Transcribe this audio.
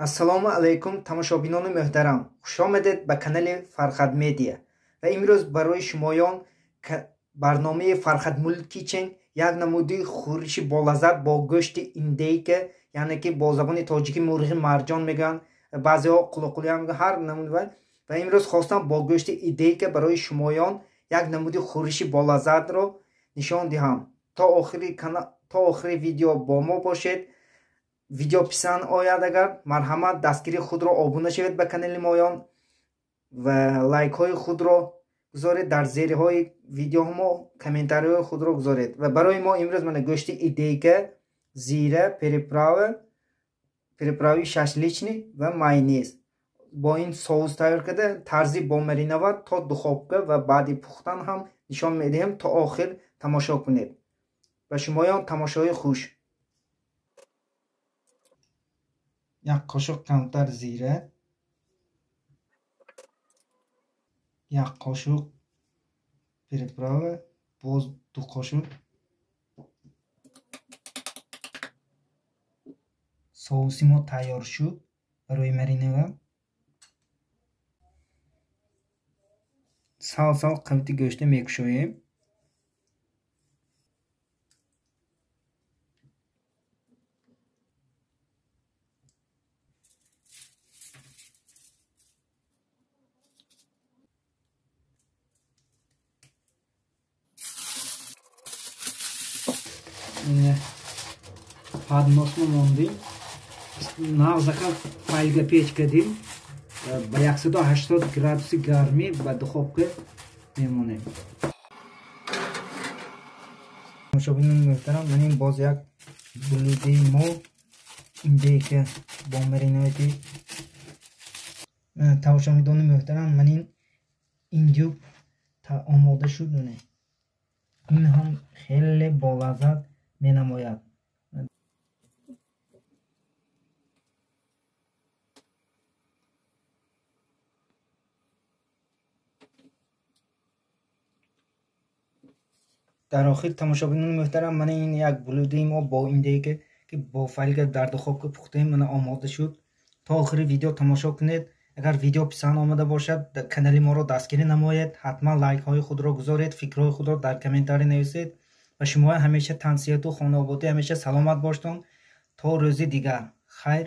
Ассалому алайкум тамошобинони муҳтарам, хуш омадед ба канали Фархад Медиа. Ва имрӯз барои шумоён барномаи Фархад Мулк Кичен як намуди хӯриши болаззат бо гӯшти индейка, яъне ки бо забони тоҷикӣ мурғи марҷон мегӯянд, баъзеҳо қулоқулӣ ҳам мегӯянд, ҳар намуд. Ва имрӯз хостам бо гӯшти индейка барои шумоён як намуди хӯриши болаззатро нишон диҳам. То охири видео бо мо бошед. Видео писанд ояд агар, марҳамат дастгири худро обуна шавед ба канали моён ва лайкҳои худро гузоред дар зериҳои видеоҳо, комментариҳои худро гузоред. Ва барои мо имрӯз мана гӯшти индейка, зира, приправи шашлични ва майонез бо ин соус тайёр карда, тарзи бо мариноват то духовка ва баъди пухтан ҳам нишон медиҳем. То охир тамошо кунед. Ба шумоён тамошои хуш. Як қошуқ камтар зира, як қошуқ приправа, боз 2 қошуқ соуси мо тайёр шуд барои маринова. Сал-сал қавити гӯшта мекушоем. Подносмо мондем, нағзака фольга печ кардем, ба 180 градуси гармӣ ба духовка мемонем. Тамошобинони муҳтарам, ман ин боз як блюдаи мо индейка бо мариновати. Тамошобинони муҳтарам, ман ин индюк омода шуд. Ин ҳам хеле болаззат менамояд. Дар охир тамошобинони муҳтарам, мана ин як блюдаи мо бо индейка ки бо фольга дар духовка пухтаем, мана омода шуд. То охири видео тамошо кунед. Агар видео писанд омада бошад, канали моро дастгирӣ намоед, ҳатман лайкҳои худро гузоред, фикрҳои худро дар комментарий нависед. Ва шумо ҳамеша тансиҳату хонавода ҳамеша саломат боштон. То рӯзи дигар, хайр.